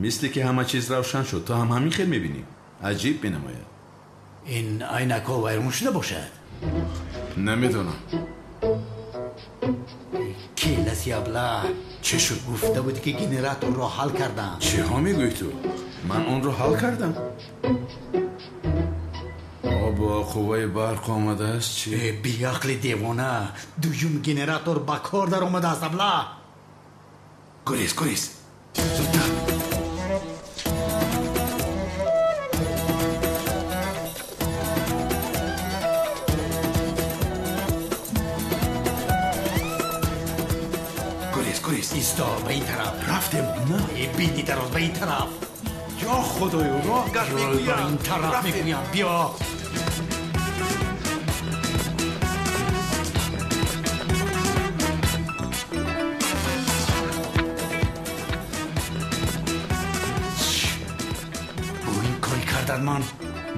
Мисли ки ҳама чиз равшан шуд, ту ҳам ҳамин хел мебинӣ. Аҷиб менамояд. Ин айнакҳо вайрон шуда бошад? Намедонам. Келаси абла. Чӣ шуд? Гуфта буд ки генераторро ҳал кардам. Чиҳо мегӯӣ ту? Ман онро ҳал кардам. Бо қувваи барқ омадааст чӣ? Беақли девона, дуюм генератор ба кор даромадааст абла. Гурез, гурез, зудтар. Гурез, гурез. Исто, ба ин тараф. Рафтем, на? Бини дароз, ба ин тараф. Ё худоё, роҳ гард мегӯям. Ба ин тараф мегӯям, биё.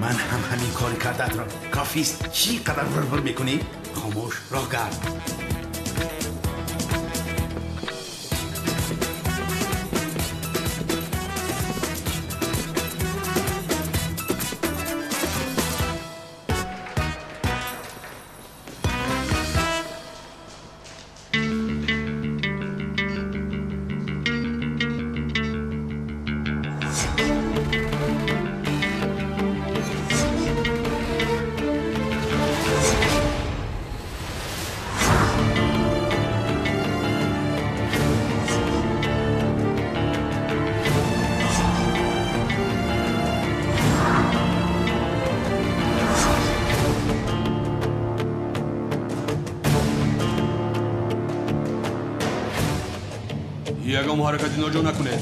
Ман ҳам ҳамин кори кардаатро. Кофист. Чӣ қадар вир-вир мекунӣ? Хомӯш, роҳ гард. Ягон ҳаракати ноҷо накунед.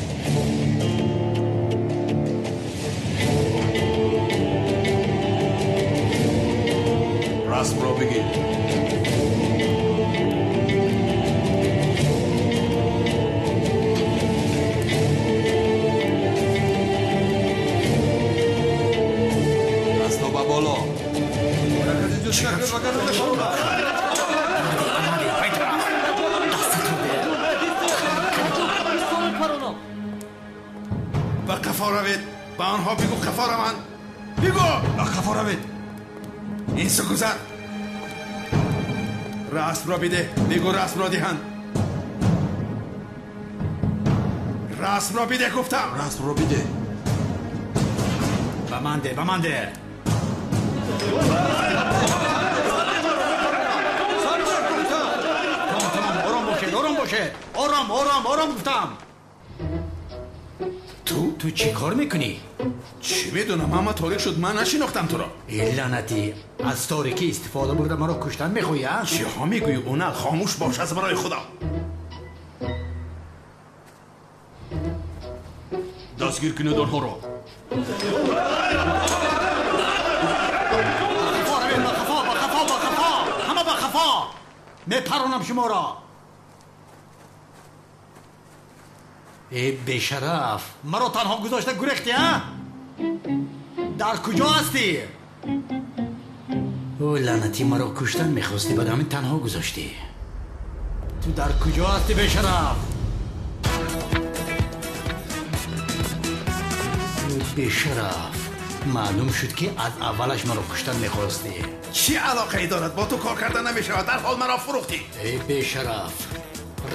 Расмро бигир. Дастро ба боло. Ба қафо равед, ба онҳо бигӯ қафо раванд. Бигӯ ба қафо равед. Ин су гузар. Расмро бидеҳ, бигӯ расмро диҳанд. Расмро бидеҳ гуфтам. Расмро бидеҳ. Ба ман деҳ, ба ман деҳ. Тамом, ором бошед, ором бошед. Ором, ором, ором гуфтам. Ту чӣ кор мекунӣ? Чӣ медонам, ҳама торик шуд, ман нашинохтам туро. Э лаънатӣ, аз торикӣ истифода бурда маро куштан мехоҳӣ, а? Чиҳо мегӯӣ, Унал? Хомӯш бош аз барои Худо. Дастгир кунед онҳоро. Ба қафо, ба қафо, ба қафо, ҳама ба қафо. Мепаронам шуморо. Э бешараф, маро танҳо гузошта гурехтӣ, а? Дар куҷо ҳастӣ? О лаънатӣ, маро куштан мехостӣ, баъд ҳамин танҳо гузоштӣ. Ту дар куҷо ҳастӣ бешараф? Бешараф, маълум шуд ки аз аввалаш маро куштан мехостӣ. Чӣ алоқае дорад? Бо ту кор карда намешавад, дар ҳол маро фурӯхтӣ. Э бешараф,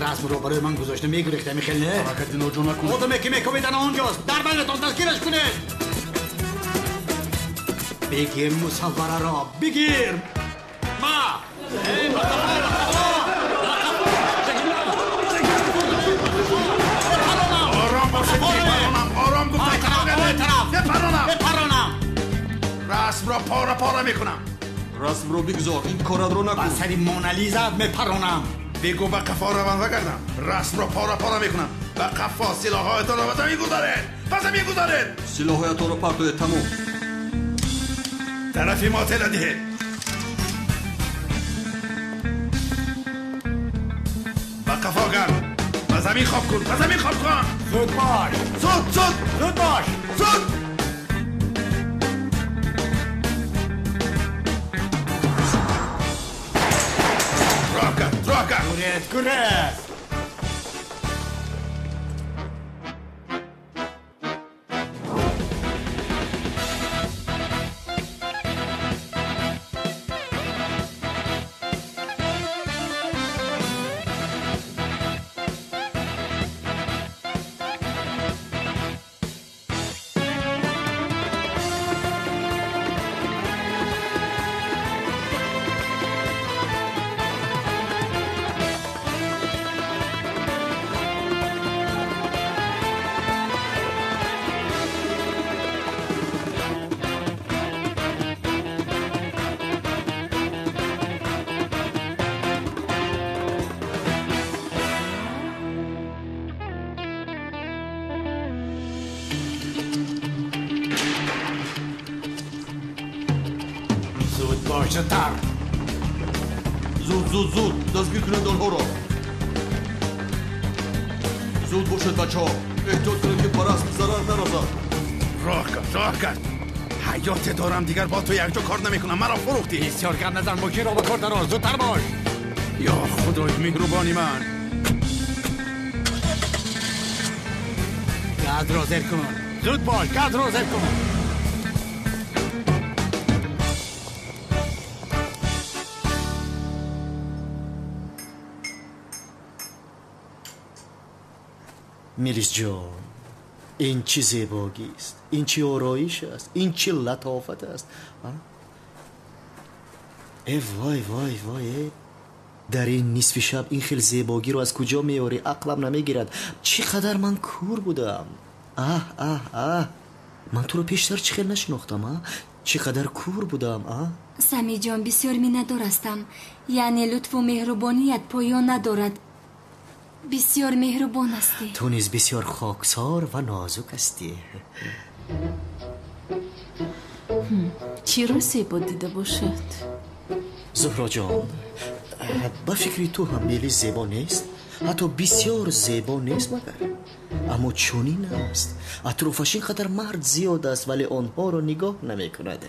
расмро барои ман гузошта мегурехтӣ, ҳамин хел не? Ҳаракати ноҷо накунед. Одаме ки мекобед ана онҷост, дар байнатон дастгираш кунед. Бигир мусаввараро, бигир. Ма! Э, ба қафо, ба қафо! Ба қафо! Ором бошед, мепаронам, ором гуфтам. Тараф, мепаронам, мепаронам. Расмро пора пора мекунам. Расмро бигзор, ин коратро накун. Ба сари Монализа мепаронам. Бигӯ ба қафо раванд вагардам. Расмро пора пора мекунам. Ба қафо силоҳҳоятонро ба замин гузоред, ба замин гузоред. Силоҳҳоятонро партоед, тамом. Тарафи мо тела диҳед. Ба қафо гард, ба замин хоб кун, ба замин хоб кун. Зуд бош, зуд, зуд, зуд бош, зуд. Роҳ кард, роҳ кард. Гурез, гурез. Бош зудтар. Зуд, зуд, зуд, дастгир кунед онҳоро. Зуд бошед, бачаҳо. Эҳтиёт кунед, ки ба расм зарар нарасад. Роҳ кард, роҳ кард. Ҳаёте дорам, дигар бо ту якҷо кор намекунам. Маро фурӯхтӣ. Бисёр гап назан, мошинро ба кор дарор. Зудтар бош. Ё Худои меҳрубони ман. Газро зер кун. Зуд бош, газро зер кун. Мелис ҷон, ин чӣ зебогист, ин чӣ ороиш аст, ин чӣ латофат аст. Э вой, вой, вой, э дар ин нисфи шаб ин хел зебогиро аз куҷо меорӣ? Ақлам намегирад. Чӣ қадар ман кур будам. Аҳ, аҳ, аҳ, ман туро пештар чӣ хел нашинохтам, а? Чӣ қадар кур будам, а? Самиҷон, бисёр миннатдор ҳастам. Яъне лутфу меҳрубоният поён надорад. Бисёр меҳрубон ҳастӣ. Ту низ бисёр хоксор ва нозук ҳастӣ. Чиро зебо дида бошад? Зуҳроҷон, ба фикри ту ҳам Мелис зебо нест? Ҳатто бисёр зебо нест магар? Аммо чунин аст. Атрофаш ин қадар мард зиёд аст, вале онҳоро нигоҳ намекунад.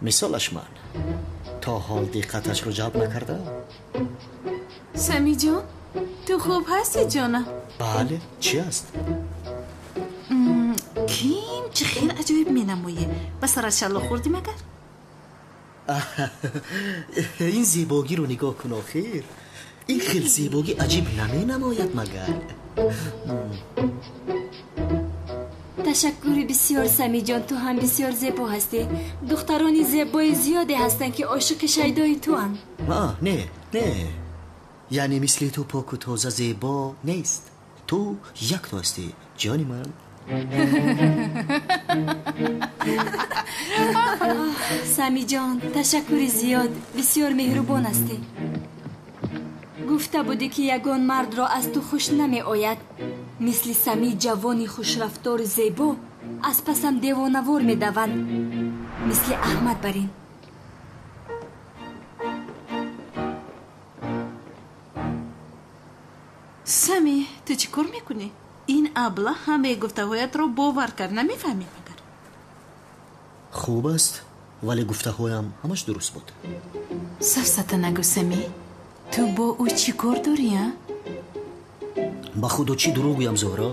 Мисолаш ман то ҳол диққаташро ҷалб накардам. Самиҷон, ту хуб ҳастӣ, ҷонам? Бале, чӣ аст? Ким чӣ хел аҷоиб менамоӣ? Ба сарат шалло хӯрдӣ магар? Ин зебогиро нигоҳ кун охир. Ин хел зебогӣ аҷиб наменамояд магар? Ташаккури бисёр, Самиҷон, ту ҳам бисёр зебо ҳастӣ. Духтарони зебои зиёде ҳастанд, ки ошиқи шайдои туанд. Не, не, яъне мисли ту поку тоза зебо нест. Ту якто ҳастӣ, ҷони ман. Самиҷон, ташаккури зиёд, бисёр меҳрубон ҳастӣ. Гуфта будӣ, ки ягон мардро аз ту хуш намеояд. Мисли Сами ҷавони хушрафтору зебо аз пасам девонавор медаванд. Мисли Аҳмад барин. Сами, ту чӣ кор мекунӣ? Ин абла ҳамаи гуфтаҳоятро бовар кард, намефаҳмӣ магар? Хуб аст, вале гуфтаҳоям ҳамаш дуруст буд. Сафсата нагӯ, Сами. Ту бо ӯ чӣ кор дорӣ, а? Ба худо чӣ дурӯғ гӯям, Зуҳро?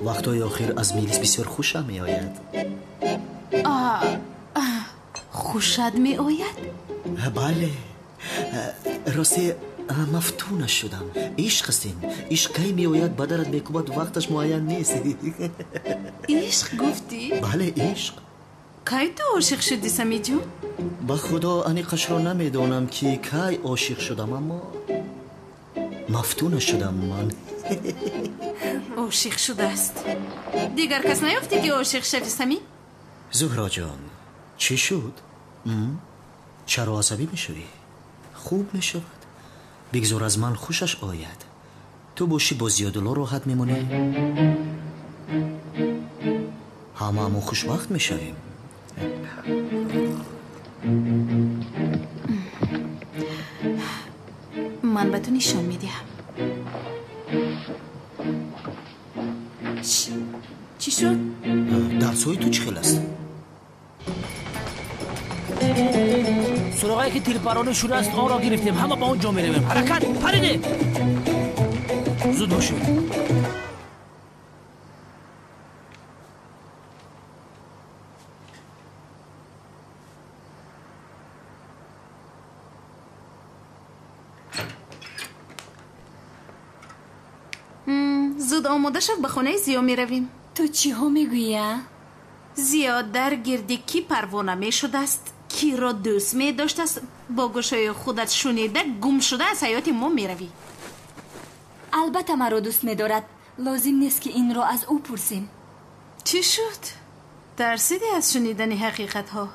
Вақтҳои охир аз Мелис бисёр хушам меояд. Хушат меояд? Бале. Росте мафтунаш шудам. Ишқ аст ин. Ишқ кай меояд, ба дарат мекӯбад, вақташ муайян нест. Ишқ гуфтӣ? Бале, ишқ. Кай ту ошиқ шудӣ, Самиҷон? Ба худо аниқашро намедонам, ки кай ошиқ шудам, аммо мафтунаш шудам ман. Ошиқ шудааст. Дигар кас наёфтӣ, ки ошиқ шавӣ, Сами? Зуҳроҷон, чӣ шуд? Чаро асабӣ мешавӣ? Хуб мешавад. Бигзор аз ман хушаш ояд. Ту бошӣ бо Зиёдулло роҳат мемонӣ. Ҳамаамон хушбахт мешавем. Ман ба ту нишон медиҳам. Чӣ шуд? Дарсҳои ту чӣ хел аст? Суроғае ки тирпаронӣ шудааст, онро гирифтем. Ҳама ба он ҷо меравем. Ҳаракат, париде! Зуд бошед. Зуд омода шав, ба хонаи Зиё меравем. Ту чиҳо мегӯӣ, а? Зиё дар гирди кӣ парвона мешудааст, киро дӯст медоштааст, бо гӯшҳои худат шунида, гум шуда аз ҳаёти мо меравӣ. Албатта маро дӯст медорад. Лозим нест, ки инро аз ӯ пурсем. Чӣ шуд? Тарсидӣ аз шунидани ҳақиқатҳо?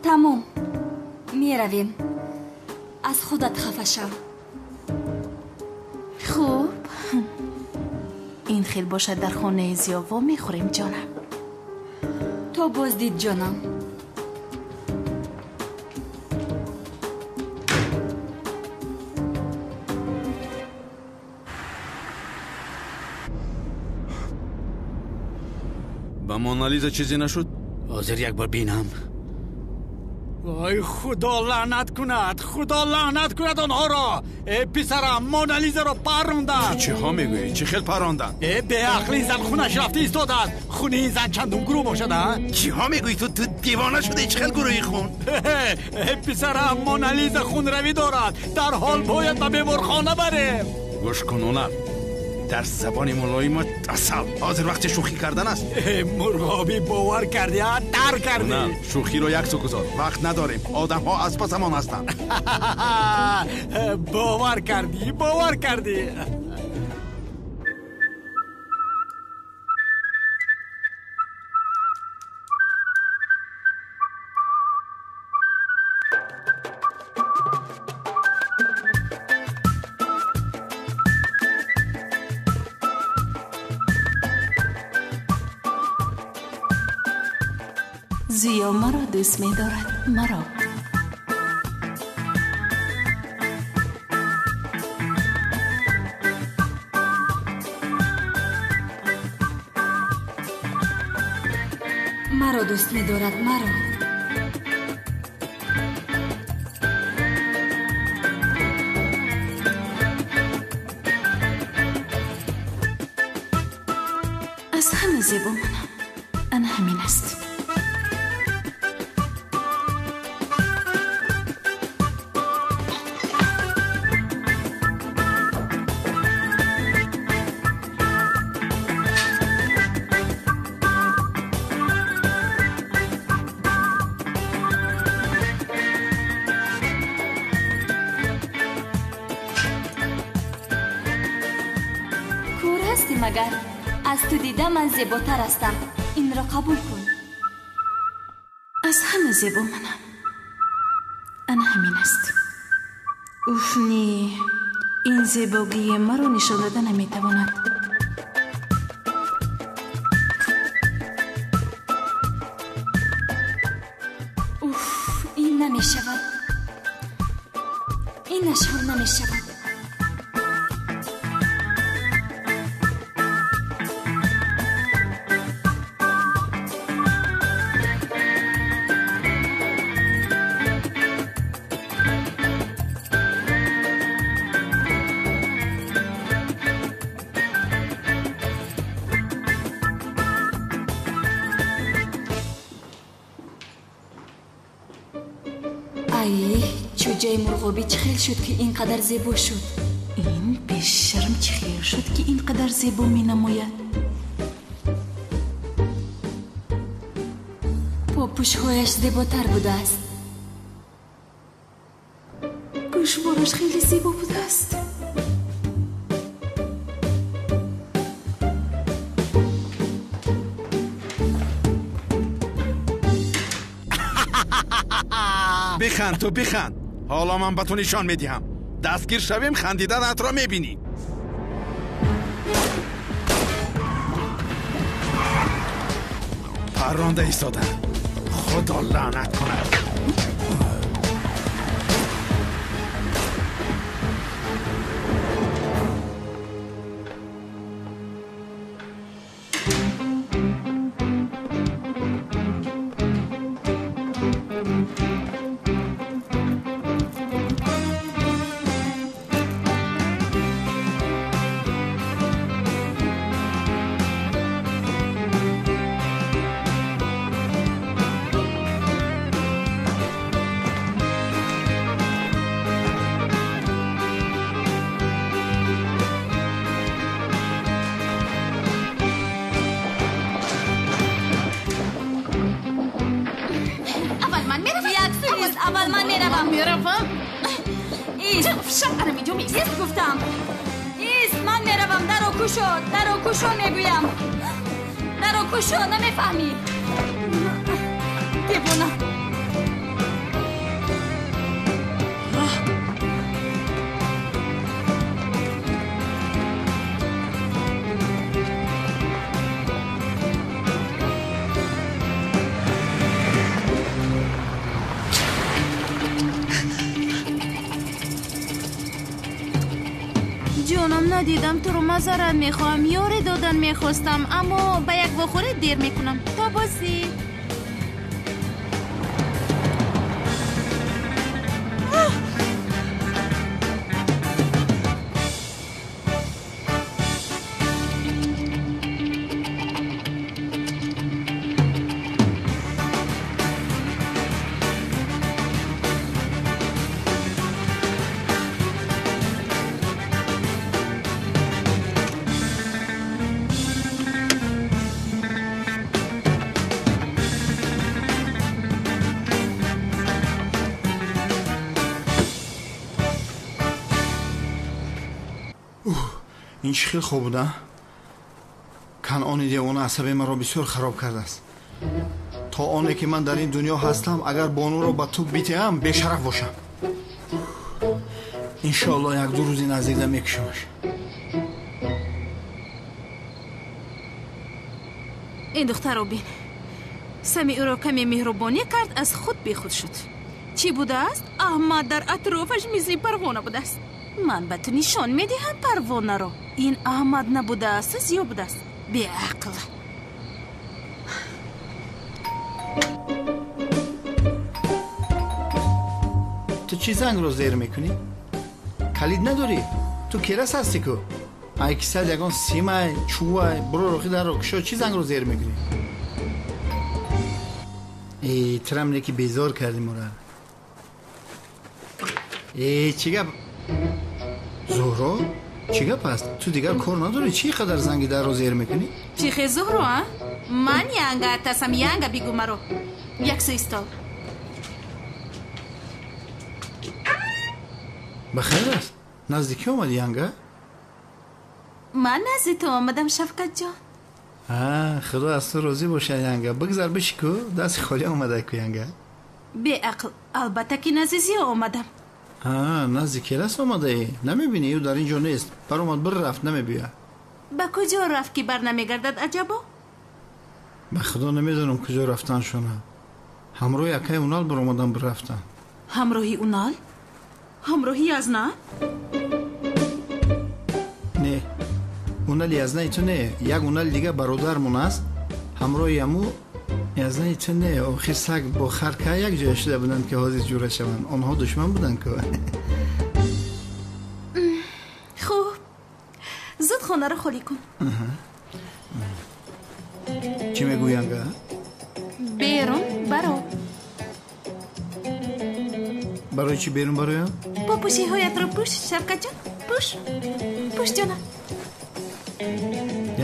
Тамом, меравем. Аз худат хафа шав. Хуб, ин хел бошад, дар хонаи Зиё вомехӯрем, ҷонам. То боздид, ҷонам. Ба Монализа чизе нашуд? Ҳозир як бор бинам. Вой, худо лаънат кунад, худо лаънат кунад онҳоро. Э писарам, Монализаро парронданд. Чиҳо мегӯӣ? Чӣ хел парронданд? Э беақли зан хунаш рафта истодааст. Хуни ин зан чандум гурӯҳ бошад, а? Чиҳо мегӯӣ ту? Ту девона шудаӣ? Чӣ хел гурӯҳи хун? Э писарам, Монализа хунравӣ дорад. Дарҳол бояд ба беморхона барем. Гӯш кун, Онар, дар забони мулоимат асал. Ҳозир вақти шӯхӣ кардан аст. Мурғобӣ, бовар кардӣ, а? Дар кардӣ. На, шӯхиро як су гузор, вақт надорем. Одамҳо аз пасамон ҳастанд. Бовар кардӣ, бовар кардӣ. Зиё маро дӯст медорад, маро. Маро дӯст медорад, маро. Аз ҳама зебо манам. Ана ҳамин аст. Магар аз ту дида ман зеботар ҳастам. Инро қабул кун. Аз ҳама зебо манам. Ана ҳамин аст. Уф, не, ин зебогии маро нишон дода наметавонад. Уф, ин намешавад. Инаш ҳам намешавад. Чӯҷаи мурғобӣ чӣ хел шуд, ки ин қадар зебо шуд? Ин бешарм чӣ хел шуд, ки ин қадар зебо менамояд? Попӯшҳояш зеботар будааст. Гӯшвораш хеле зебо будааст. Биханд, ту биханд. Ҳоло ман ба ту нишон медиҳам. Дастгир шавем, хандиданатро мебинӣ. Парронда истода. Худо лаънат кунад. Аввал ман меравам. Меравам. Ист. Шаб инҷо меистам. Ист гуфтам. Ист, ман меравам. Даро кушо, даро кушо мегӯям. Даро кушо, намефаҳмӣ. Девона. Надидам туро, маъзарат мехоҳам, ёре додан мехостам, аммо ба як вохӯрӣ дер мекунам. То бозӣ. Ин чӣ хел хоб буда? Канъони девона асаби маро бисёр хароб кардааст. То оне ки ман дар ин дунё ҳастам, агар бонуро ба ту битеҳам, бешараф бошам. Иншоалло як-ду рӯзи наздикда мекушамаш. Ин духтаро бин. Сами ӯро каме меҳрубонӣ кард, аз худ бехуд шуд. Чӣ будааст? Аҳмад дар атрофаш мисли парвона будааст. Ман ба ту нишон медиҳам парвонаро. Ин Аҳмад набудааст, зиё будааст. Беақл. Ту чӣ зангро зер мекунӣ? Калид надорӣ? Ту керас ҳастӣ ку? Ай кисад ягон симай, чӯвай, буро рохи дарро кушо, чӣ зангро зер мекунӣ? Э, турам не ки безор кардӣ мора. Э, чӣ гап? Зуҳро? Чӣ гап аст? Ту дигар кор надорӣ? Чӣ қадар занги дарро зер мекунӣ? Чихе Зуҳро, а? Ман янга атасам, янга бигӯ маро. Яксӯ истол. Ба хайр аст? Назди кӣ омадӣ, янга? Ман назди ту омадам, Шавкатҷон. Худо аз ту розӣ бошад, янга. Бигзар биши ку, дасти холӣ омада ку, янга. Беақл, албатта ки назди зиё омадам. Назди келас омадаӣ? Намебинӣ, ӯ дар ин ҷо нест. Баромад, бир рафт, намебиёяд. Ба куҷо рафт ки бар намегардад, аҷабо? Ба худо намедонам куҷо рафтаншона. Ҳамроҳи акаи Унал баромадан бир рафтан. Ҳамроҳи Унал? Ҳамроҳи Язна? Не, Унали Язнаи ту не. Як Унали дига бародармон аст. Ҳамроҳи аму Язнаи ту не. Охир саг бо хар ка як ҷоя шуда буданд ки ҳозир ҷура шаванд. Онҳо душман буданд ку. Хуб, зуд хонаро холӣ кун. Чӣ мегӯӣ, янга? Берун баро. Барои чӣ берун бароям? Попӯшиҳоятро пӯш, Шавкатҷон, пӯш. Пӯш, ҷонам.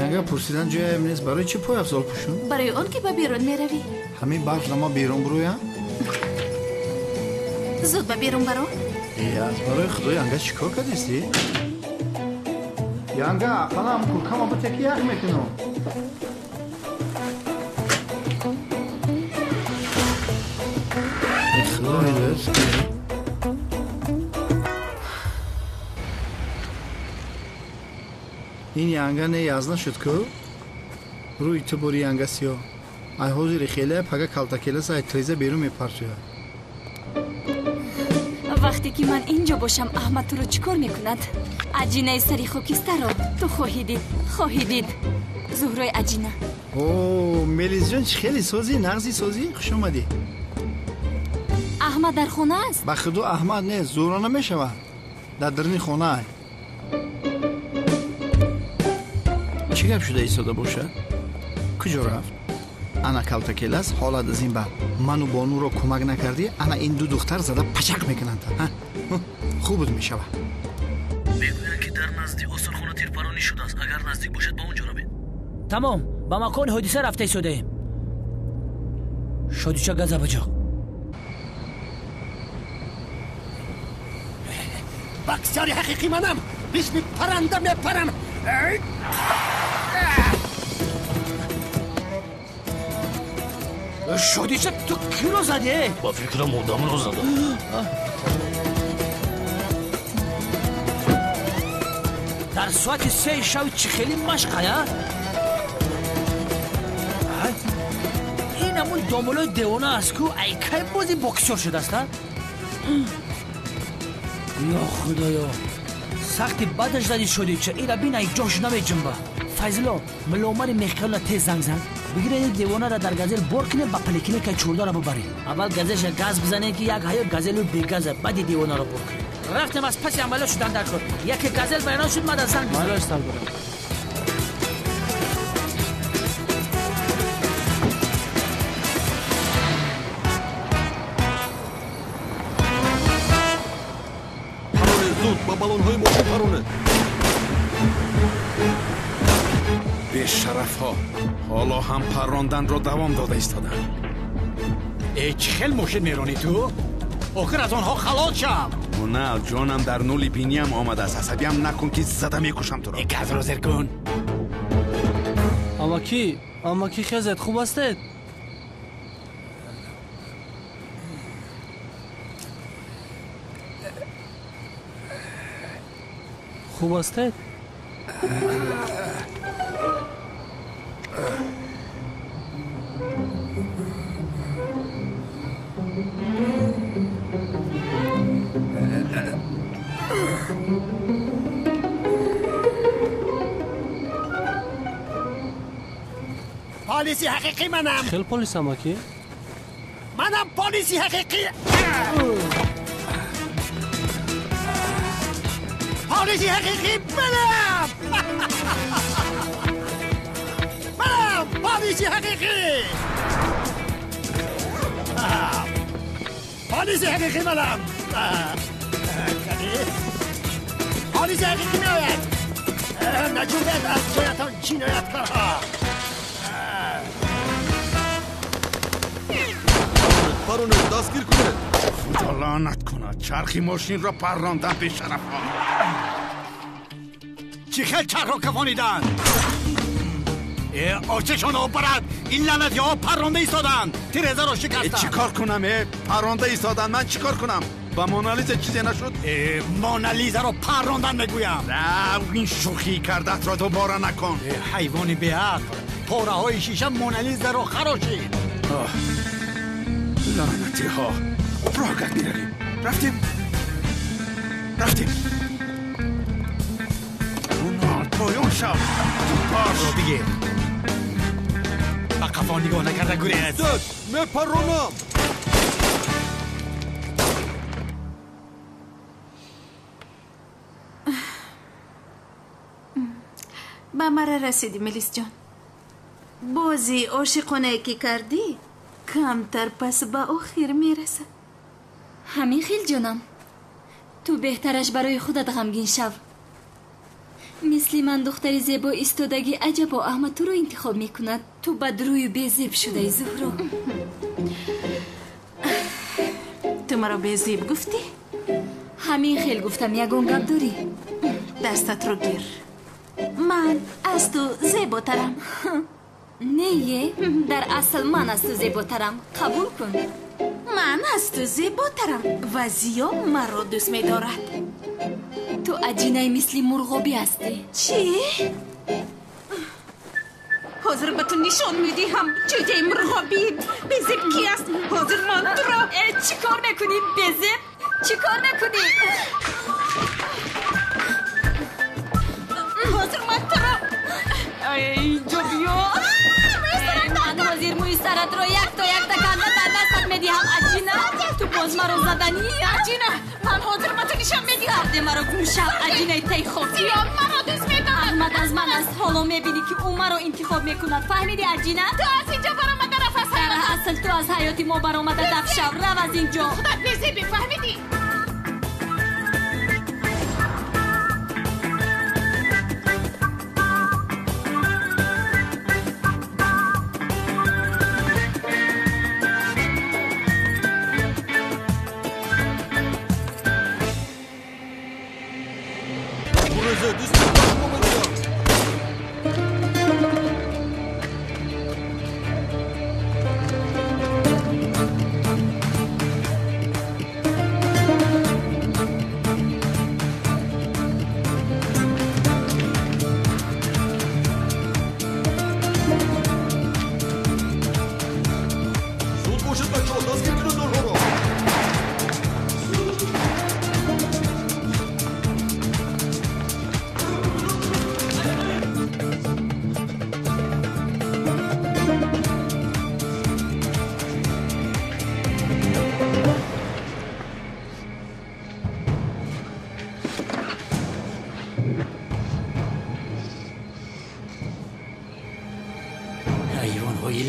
Янга, пурсидан ҷоям нест. Барои чӣ пойафзол пӯшум? Барои он ки ба берун меравӣ. Ҳамин барф нама берун буроям? Зуд ба берун баро. Аз барои худо, янга, чӣ кор кардистӣ? Янга, ақаллам куркама бутя ки ях мекунам. Худо ҳидоят кунад. Ин янга не язна шуд ку? Рӯи ту бори янга сиёҳ. Ай ҳозири хеле пага калтакелас ай треза берун мепартояд. Вақте ки ман инҷо бошам, Аҳмад туро чӣ кор мекунад? Аҷинаи сари хокистарро ту хоҳӣ дид, хоҳӣ дид. Зуҳрои аҷина. О, Мелизҷон, чӣ хеле созӣ, нағзи созӣ, хуш омадӣ. Аҳмад дар хона аст? Ба худо Аҳмад нест, зуҳро намешавад. Дар даруни хона ай. Чӣ гап шуда истода бошад? Куҷо рафт? Ана калтакелас, ҳолат аз ин бад. Ману бонуро кӯмак накардӣ, ана ин ду духтар зада пачақ мекунанд. Хуб мешавад. Мегӯянд ки дар назди осорхона тирпаронӣ шудааст. Агар наздик бошад, ба он ҷо равед. Тамом, ба макони ҳодиса рафта истодаем. Шодича газабаҷоқ. Боксёри ҳақиқӣ манам. Бисми паранда мепарам. Шодича, ту киро задӣ? Ба фикрам одамро задам. Дар соати 3 шав чӣ хеле машқая? Ин ҳамун домолои девона аст ку, ай кай бози боксёр шудааст, а? Ё худоё, Сахти бадаш зади шуди ча ира бина ҷош намеҷунба. Файзулло, муллоумари мехкалона тез занг зан. Бигиред девонаро дар газел бор кунед, ба поликлиника чурдара бубаред. Аввал газелша газ бизанед, ки як ҳаёт газелу бегаза, баъди девонаро бор кунед. Рафтем аз паси амалиёт шудан дар кор. Яке газел вайрон шуд, мада занг бизан. Малаш сарбарам. Ба баллонҳои мошин паронед. Бешарафҳо ҳоло ҳам парронданро давом дода истоданд. Э, чӣ хел мошин меронӣ ту? Охир аз онҳо халос шав. Мунал, ҷонам дар нули биниям омадааст. Асабиям накун, ки зада мекушам туро. Э, газро зер кун. Амакӣ, амакӣ, хезед, хуб ҳастед? Хуб ҳастед? Полиси ҳақиқӣ манам. Хел полис, амакӣ? Манам полиси ҳақиқӣ. Полиси ҳақиқӣ манам. Манам полиси ҳақиқӣ. Полиси ҳақиқӣ манам. Полиси ҳақиқӣ меояд. Наҷунбед аз ҷоятон, ҷинояткорҳо. Паронед, дастгир кунед. Худо лаънат кунад, чархи мошинро паррондан, бешарафҳо. Чӣ хел чархро кафониданд? Э, очашонро барад, ин лаънатиҳо парронда истоданд, тирезаро шикастанд. Чӣ кор кунам? Э, парронда истоданд, ман чӣ кор кунам? Ба Монализа чизе нашуд? Э, Монализаро паррондан мегӯям. Ин шӯхӣ кардаатро дубора накун. Э, ҳайвони беақл, пораҳои шиша Монализаро харошид. Лаънатиҳо, роҳгат меравем. Рафтем, рафтем. Мунал, поён шав. Зудбош, бигир. Ба қафо нигоҳ накарда гурез. Устод, мепаронам. Ба мара расидӣ, Мелисҷон. Бози ошиқонае ки кардӣ, камтар пас ба охир мерасад. Ҳамин хел, ҷонам. Ту беҳтараш барои худат ғамгин шав. Мисли ман духтари зебо истодагӣ аҷабо Аҳмад туро интихоб мекунад. Ту бадрӯю безеб шудаи, Зуҳро. Ту маро безеб гуфтӣ? Ҳамин хел гуфтам, ягон гап дорӣ? Дастатро гир. Ман аз ту зеботарам. Не, дар асл ман аз ту зеботарам. Қабул кун. Ман аз ту зеботарам ва Зиё маро дӯст медорад. Ту аҷинаи мисли мурғобӣ ҳастӣ. Чӣ? Ҳозир ба ту нишон медиҳам, ҷуҷаи мурғобӣ безеб ки аст. Ҳозир ман туро. Э, чӣ кор мекунӣ, безеб? Чӣ кор мекунӣ? Ҳозир ман туро. Инҷо биё. Ман ҳозир мӯи саратро якто якта канда дар дастат медиҳам, аҷина. Ту боз маро заданӣ, аҷина. Ман ҳозир ба ту нишон медиҳам. Сарде маро гум шав, аҷинаи таи хок. Зиё маро дӯст медорад. Аҳмад аз ман аст. Ҳоло мебинӣ, ки ӯ маро интихоб мекунад. Фаҳмидӣ, аҷина? Ту аз инҷо баромада рафт аз дар асл ту аз ҳаёти мо баромада даф шав. Рав аз инҷо. Худат безебӣ, фаҳмидӣ?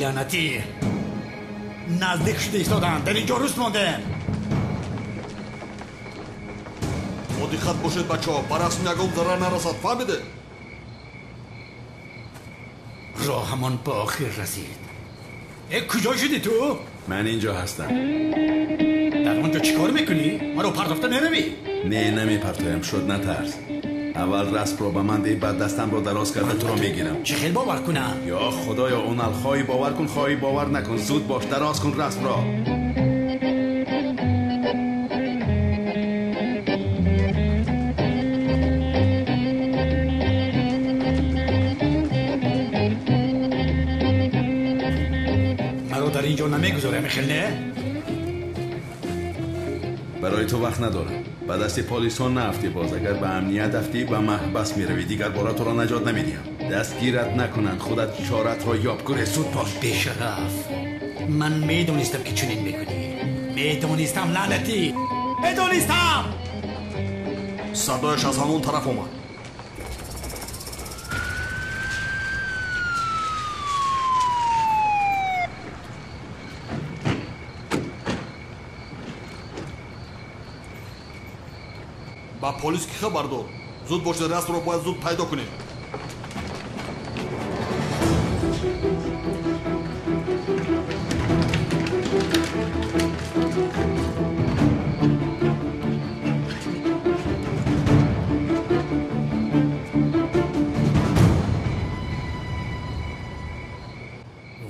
Лаънатӣ, наздик шуда истоданд, дар инҷо руст мондем. Бо диққат бошед, бачаҳо, ба расм ягон зарар нарасад, фаҳмиде? Роҳамон ба охир расид. Э, куҷо шудӣ ту? Ман инҷо ҳастам. Дар он ҷо чӣ кор мекунӣ? Маро партофта меравӣ? Не, намепартоям, шуд, натарс. Аввал расмро ба ман деҳ, баъд дастамро дароз карда туро мегирам. Чӣ хел бовар кунам? Ё худоё, онал, хоҳӣ бовар кун, хоҳӣ бовар накун. Зуд бош, дароз кун расмро. Маро дар ин ҷо намегузорӣ, хел не? Барои ту вақт надорам. Ба дасти полисон наафтӣ боз. Агар ба амният афтӣ, ба маҳбас меравӣ. Дигар бора туро наҷот намедиҳам. Дастгират накунанд, худат чоратро ёб. Гурез, зуд бош. Бешараф, ман медонистам, ки чунин мекунӣ. Медонистам, лаънатӣ, медонистам. Садояш аз ҳамон тараф омад. Ба полис ки хабар дод? Зуд бошед, расмро бояд зуд пайдо кунем.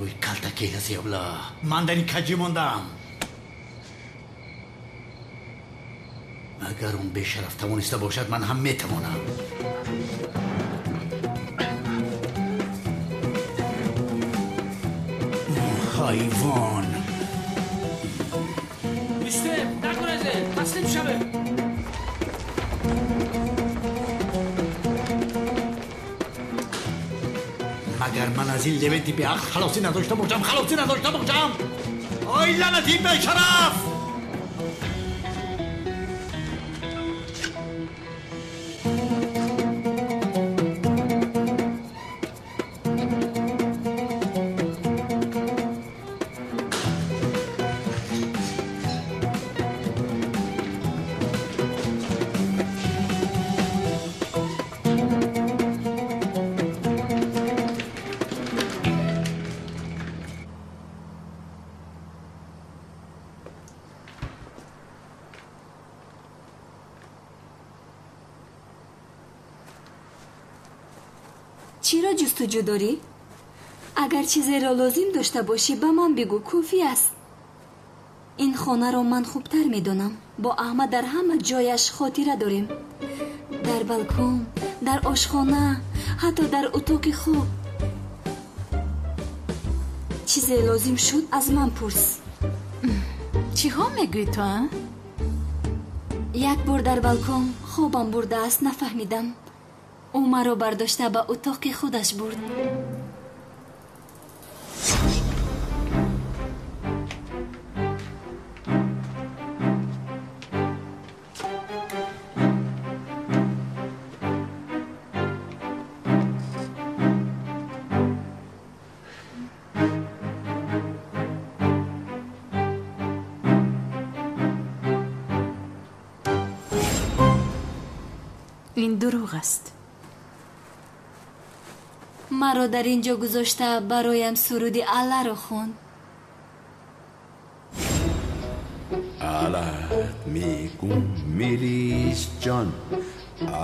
Ой, калтакеласи абла, ман дар ин каҷӣ мондам. Агар он бешараф тавониста бошад, ман ҳам метавонам. Ҳайвон! Истем, нагурезед, таслим шавед. Магар ман аз ин левенти беақл халосӣ надошта бошам, халосӣ надошта бошам? Ой, лаънати бешараф! Чиро ҷустуҷӯ дорӣ? Агар чизеро лозим дошта бошӣ, ба ман бигӯ, кофӣ аст. Ин хонаро ман хубтар медонам. Бо Аҳмад дар ҳама ҷояш хотира дорем. Дар балкон, дар ошхона, ҳатто дар утоқи хоб. Чизе лозим шуд, аз ман пурс. Чиҳо мегӯӣ ту, а? Як бор дар балкон хобам бурдааст, нафаҳмидам. Ӯ маро бардошта ба утоқи худаш бурд. Ин дурӯғ аст. Маро дар ин ҷо гузошта бароям суруди Алларо хонд. Аллат мегум, Мелис ҷон,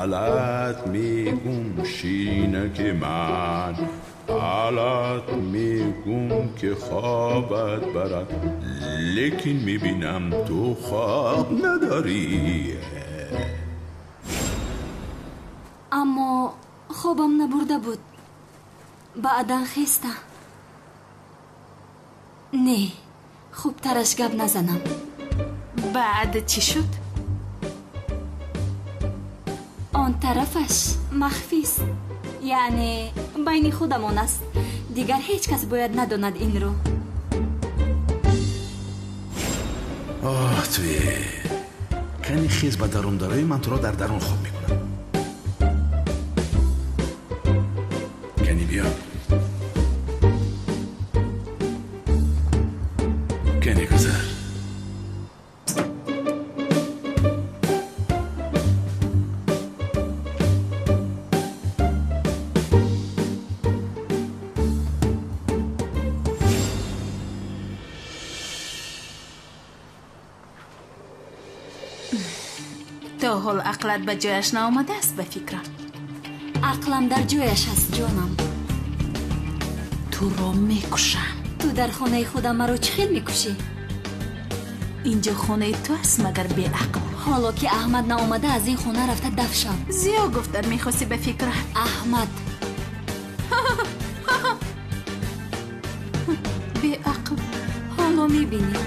аллат мегум, ширинаки ман, аллат мегум, ки хобат барад, лекин мебинам ту хоб надорӣ. Аммо хобам набурда буд. Баъдан хеста. Не, хубтараш гап назанам. Баъд чӣ шуд? Он тарафаш махфист, яъне байни худамон аст. Дигар ҳеҷ кас бояд надонад инро. Оҳ, туе кани хез ба дарун дарои, ман туро дар дарун хоб мекунам. Кани биё. То ҳол ақлат ба ҷояш наомадааст ба фикрам. Ақлам дар ҷояш аст, ҷонам. Туро мекушам. Ту дар хонаи худам маро чӣ хел мекушӣ? Инҷо хонаи ту аст, магар беақл? Ҳоло ки Аҳмад наомада, аз ин хона рафта даф шав. Зиё гуфтан мехостӣ ба фикрат. Аҳмад. Беақл. Ҳоло мебинӣ.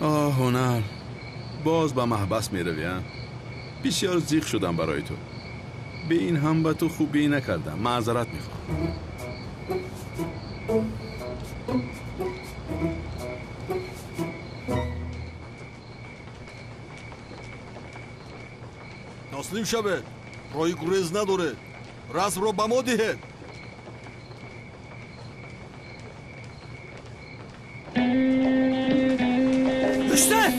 Оҳ, ҳунар, боз ба маҳбас меравӣ, а? Бисёр зиқ шудам барои ту. Бе ин ҳам ба ту хубӣ накардам. Маъзарат мехоҳам. Таслим шавед. Роҳи гурез надоред. Расмро ба мо диҳед. Юсуф!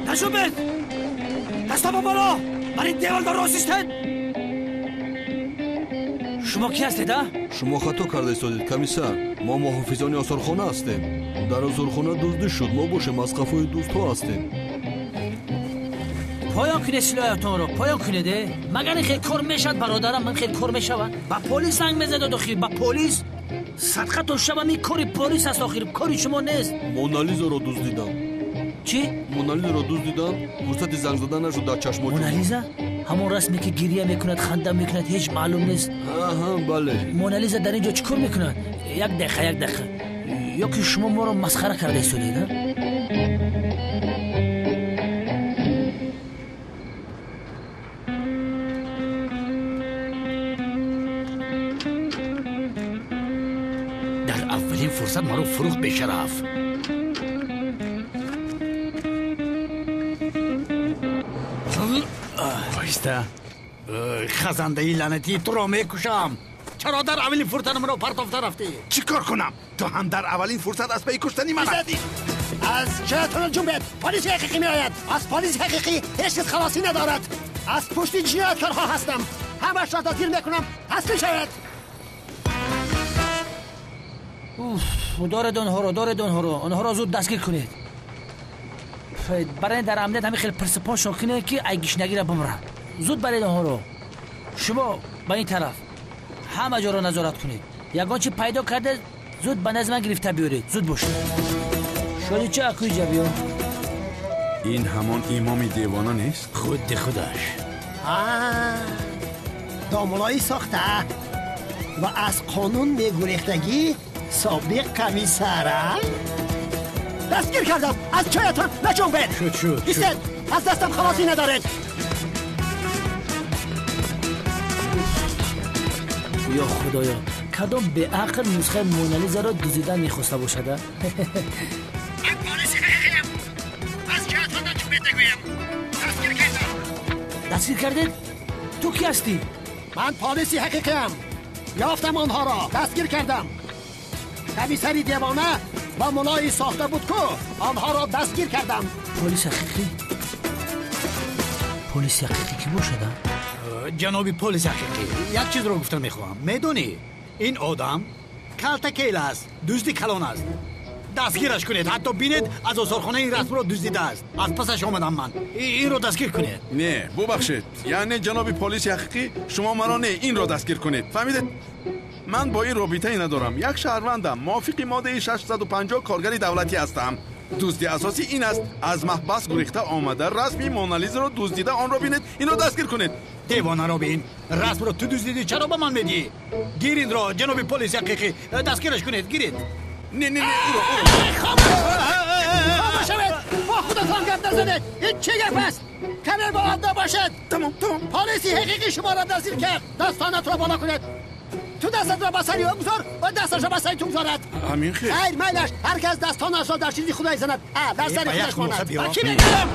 Наҷубед! Даста ба боло! Бар ин деволдор рост истед! Шумо ки ҳастед, а? Шумо хато карда истодед, комиссар. Мо муҳофизони осорхона ҳастем. Дар осорхона дуздӣ шуд. Мо бошем аз қафои дуздҳо ҳастем. Поён кунед силоҳатонро, поён кунед. Магар ин хел кор мешавад, бародарам? Ин хел кор мешавад? Ба полис занг мезадад охир, ба полис. Садқа то шабам ин кори полис аст охир, кори шумо нест. Монализаро дуздидам. Чӣ? Монализаро дуздидам, фурсати занг задан нашуд дар чашмои. Монализа? Ҳамон расме ки гирия мекунад, ханда мекунад, ҳеҷ маълум нест. Аҳа, бале. Монализа дар ин ҷо чӣ кор мекунад? Як дақиқа, як дақиқа. Ё ки шумо моро масхара карда истодед, а? Дар аввалин фурсат маро фурӯхт, бешараф. Оҳиста. Хазандаи лаънатӣ, туро мекушам. Чаро дар аввалин фурсат маро партофта рафтӣ? Чӣ кор кунам? Ту ҳам дар аввалин фурсат аз пайи куштани ман рафтӣ. Аз ҷоятон ҷунбед. Полиси ҳақиқӣ меояд. Аз полиси ҳақиқӣ ҳеҷ кас халосӣ надорад. Аз пушти ҷинояткорҳо ҳастам. Ҳамашро дастгир мекунам. Таслим шавед. Уф, доред онҳоро, доред онҳоро. Онҳоро зуд дастгир кунед. Барои дар амният ҳамин хел пирсупоншон кунед ки ай гишнагиро бимранд. Зуд баред онҳоро. Шумо ба ин тараф ҳама ҷоро назорат кунед. Ягон чи пайдо карда зуд ба назди ман гирифта биёред. Зуд бошед. Шодича, акӯи ҷа биё. Ин ҳамон имоми девона нест? Худи худаш. Домулои сохта ва аз қонун мегурехтагӣ собиқ комиссара. Дастгир кардам. Аз ҷоятон наҷунбед. Шуд, шуд. Истед. Аз дастам халосӣ надоред. Ё худоё, кадом беақл нусхаи Монализаро дуздидан мехоста бошад, а? Ман полиси ҳақиқиям. Аз ҷоятон наҷунбед нагӯям. Дастгир кардам. Дастгир кардед? Ту ки ҳастӣ? Ман полиси ҳақиқиям. Ёфтам онҳоро, дастгир кардам. Комиссари девона ва мулои сохта буд ку, онҳоро дастгир кардам. Полис ҳақиқӣ? Полиси ҳақиқӣ кӣ бошад, а? Ҷаноби полис ҳақиқӣ, як чизро гуфта мехоҳам. Медонӣ, ин одам калтакел аст, дузди калон аст. Дастгираш кунед, ҳатто бинед аз осорхона ин расмро дуздидааст. Аз пасаш омадам ман. Инро дастгир кунед. Не, бубахшед. Яъне ҷаноби полиси ҳақиқӣ, шумо маро не, инро дастгир кунед. Фаҳмидед? Ман бо ин робитае надорам. Як шаҳрвандам, мувофиқи моддаи 650 коргари давлатӣ ҳастам. Дузди асосӣ ин аст: аз маҳбас гурехта омада, расми Монализаро дуздида, онро бинед, инро дастгир кунед. Девонаро бин. Расмро ту дуздидӣ, чаро ба ман медиҳӣ? Гир инро, ҷаноби полиси ҳақиқӣ. Дастгираш кунед, гиред. Не, не, не, уро, уро. Хомӯш шавед! Бо худатон гап назанед! Ин чӣ гап аст? Каме боадаб бошед! Тамом, тамом. Полиси ҳақиқӣ шуморо дастгир кард. Дастонатро боло кунед. Ту дастатро ба сари ӯ гузор ва дасташро ба сари ту гузорад. Ҳамин хел. Хайр, майлаш. Ҳар кас дастонашро дар чизи худаш занад. Дар сари худаш монад. Ба кӣ мегӯям?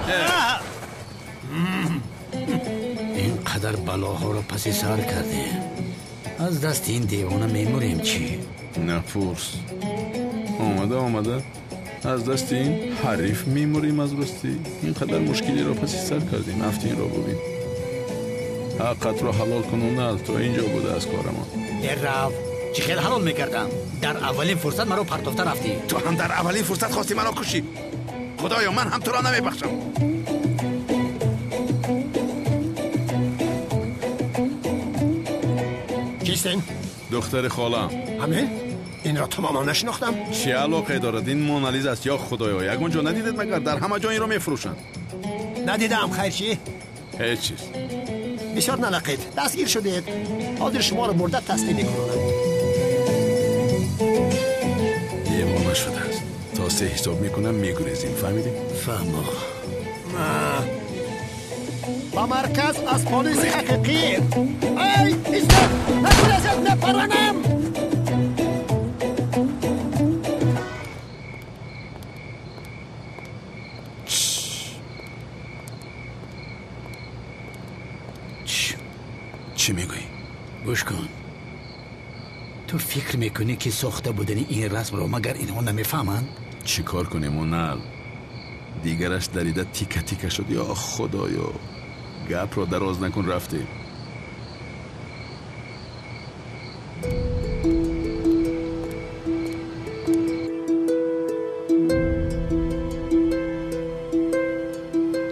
Ин қадар балоҳоро паси сар кардем. Аз дасти ин девона мемурем чӣ? Напурс. Омада, омада. Аз дасти ин ҳариф мемурем аз ростӣ. Ин қадар мушкилиро паси сар кардем. Афти инро бубин. Ҳаққатро ҳалол кун, то инҷо буда аз корамон. Берав. Чӣ хел ҳалол мекардам? Дар аввалин фурсат маро партофта рафтӣ. Ту ҳам дар аввалин фурсат хостӣ маро кушӣ. Худоё, ман ҳам туро намебахшам. Кистен? Духтари холам. Ҳамин? Инро тамоман нашинохтам. Чӣ алоқае дорад? Ин Монализа аст. Ё худоё, ягон ҷо надидед магар? Дар ҳама ҷо инро мефурӯшанд. Надидаам. Хайр чӣ? Ҳеҷ чиз. Бисёр налақед. Дастгир шудед. Ҳозир шуморо бурда таслим мекунонам. Девона шудааст. То се ҳисоб мекунам, мегурезем. Фаҳмидем? Фаҳмо. Ба марказ аз полиси ҳақиқӣ. Ай, истед! Нагурезед, мепаранам! Чӣ мегӯӣ? Гӯш кун. Ту фикр мекунӣ, ки сохта будани ин расмро магар инҳо намефаҳманд? Чӣ кор кунем, Онал? Дигараш дарида тика тика шуд. Ё худоё, гапро дароз накун, рафтем.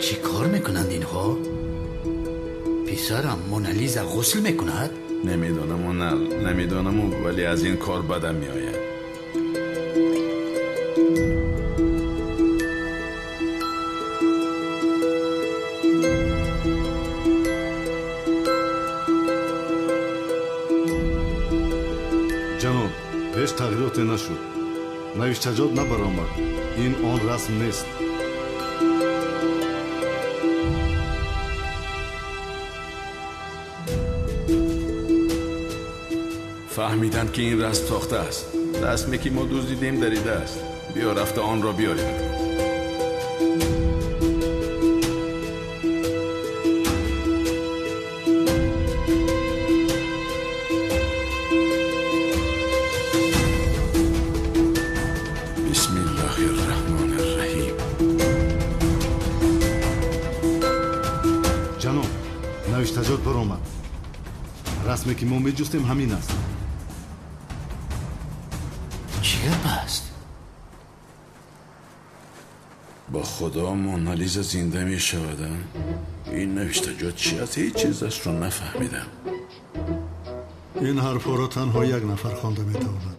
Чӣ кор мекунанд инҳо? Писарам, Монализа ғусл мекунад? Намедонам, Онал, намедонам, вале аз ин кор бадам меояд. Ҷаноб, ҳеҷ тағйироте нашуд. Навиштаҷот набаромад. Ин он расм нест. Фаҳмиданд, ки ин расм сохта аст. Расме, ки мо дуздидем, дарида аст. Биё, рафта онро биёрем. Бисмиллоҳи рраҳмони рраҳим. Ҷаноб, навиштаҷот баромад. Расме, ки мо меҷустем, ҳамин аст. Чӣ гап аст? Бо худо, Монализа зинда мешавад. Ин навиштаҷот чи аст? Ҳеҷ чизашро нафаҳмидам. Ин ҳарфҳоро танҳо як нафар хонда метавонад.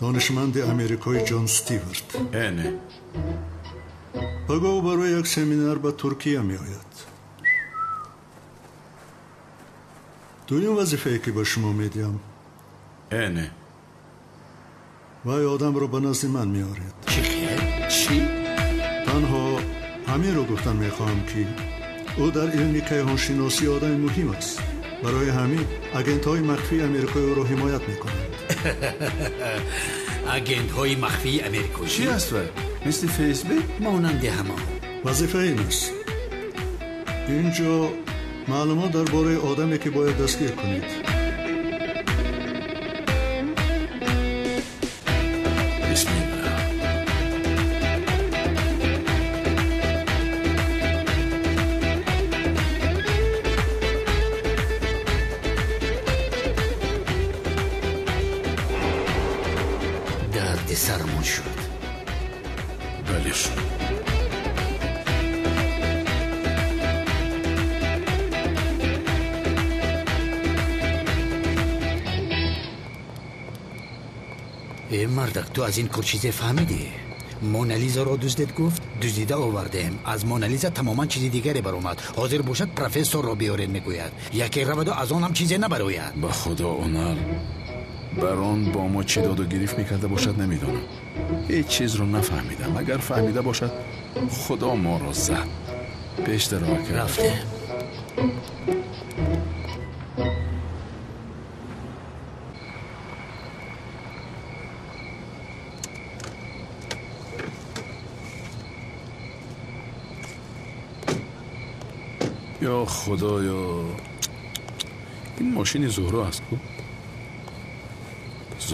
Донишманди америкои Ҷон Стиварт. Эне. Пагоҳ барои як семинар ба Туркия меояд. Дуюм вазифае, ки ба шумо медиҳам. Эне. Вай одамро ба назди ман меоред. Чӣ хел? Чӣ? Танҳо ҳаминро гуфтан мехоҳам, ки ӯ дар илми кайҳоншиносӣ одами муҳим аст. Барои ҳамин агентҳои махфии америкои ӯро ҳимоят мекунанд. Агентҳои махфии америкоӣ? Чӣ аст вай? Мисли ФСБ? Монанди ҳамон. Вазифа ин аст. Ин ҷо маълумот дар бораи одаме, ки бояд дастгир кунед. Бисмиллоҳ. Дарди сарамон шуд. Бале, шуд. Э мардак, ту аз ин кор чизе фаҳмидӣ? Монализаро дуздед гуфт, дуздида овардем. Аз Монализа тамоман чизи дигаре баромад. Ҳозир бошад, профессорро биёред мегӯяд. Яке раваду аз он ҳам чизе набарояд. Ба худо, Онал, бар он бо мо чӣ доду гирифт мекарда бошад, намедонам. Ҳеҷ чизро нафаҳмидам. Агар фаҳмида бошад, худо моро зад. Пештар кард. Рафтем. Ё худоё, ин мошини Зуҳро аст ку?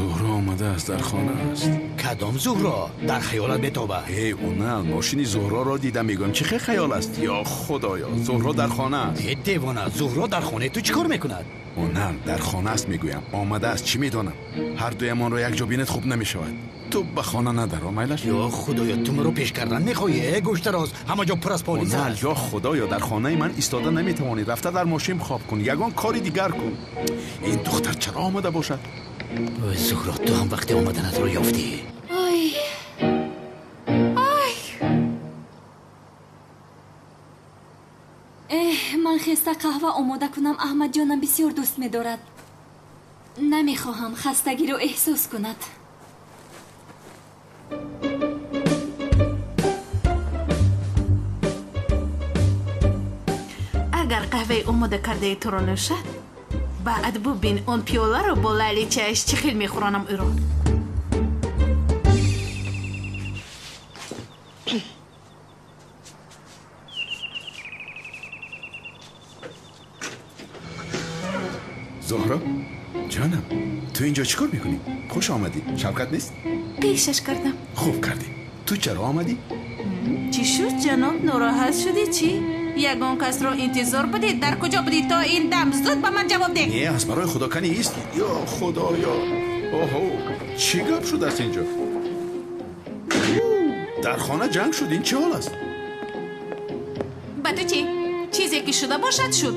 Зуҳро омадааст, дар хона аст. Кадом Зуҳро? Дар хаёлат метоба. Эй, Унал, мошини Зуҳроро дидам, мегӯям чӣ хел хаёл аст? Ё Худоё, Зуҳро дар хона аст. Э, девона, Зуҳро дар хонаи ту чӣ кор мекунад? Унал, дар хона аст мегӯям. Омадааст, чӣ медонам? Ҳар дуямонро якҷо бинед хуб намешавад. Ту ба хона надаро, майлаш? Ё Худоё, ту маро пеш кардан мехоҳӣ? Э, гӯштароз, ҳама ҷо пур аз полис Унал, аст. ё Худоё, дар хонаи ман истода наметавонӣ. Рафта дар мошин хоб кун, ягон кори дигар кун. Ин духтар чаро омада бошад? Ой, Зуҳро, ту ҳам вақти омаданатро ёфтӣ. Ай, ай, эҳ, ман хеста қаҳва омода кунам. Аҳмадҷонам бисёр дӯст медорад. Намехоҳам хастагиро эҳсос кунад. Агар қаҳваи омода кардаи туро нӯшад, баъд бубин он пиёларо бо лайличааш чӣ хел мехӯронам ӯро. Зуҳро, ҷонам, ту инҷо чӣ кор мекунӣ? Хуш омадӣ. Шавкат нест? Пешаш кардам. Хуб кардӣ. Ту чаро омадӣ? Чӣ шуд, ҷаноб? Нороҳат шудӣ чӣ? Ягон касро интизор будед? Дар куҷо будӣ то ин дам? Зуд ба ман ҷавоб деҳ. Не, аз барои Худо кани ист. Ё Худоё. Оҳо, чӣ гап шудааст инҷо? Дар хона ҷанг шуд. Ин чӣ ҳол аст? Ба ту чӣ? Чизе ки шуда бошад, шуд.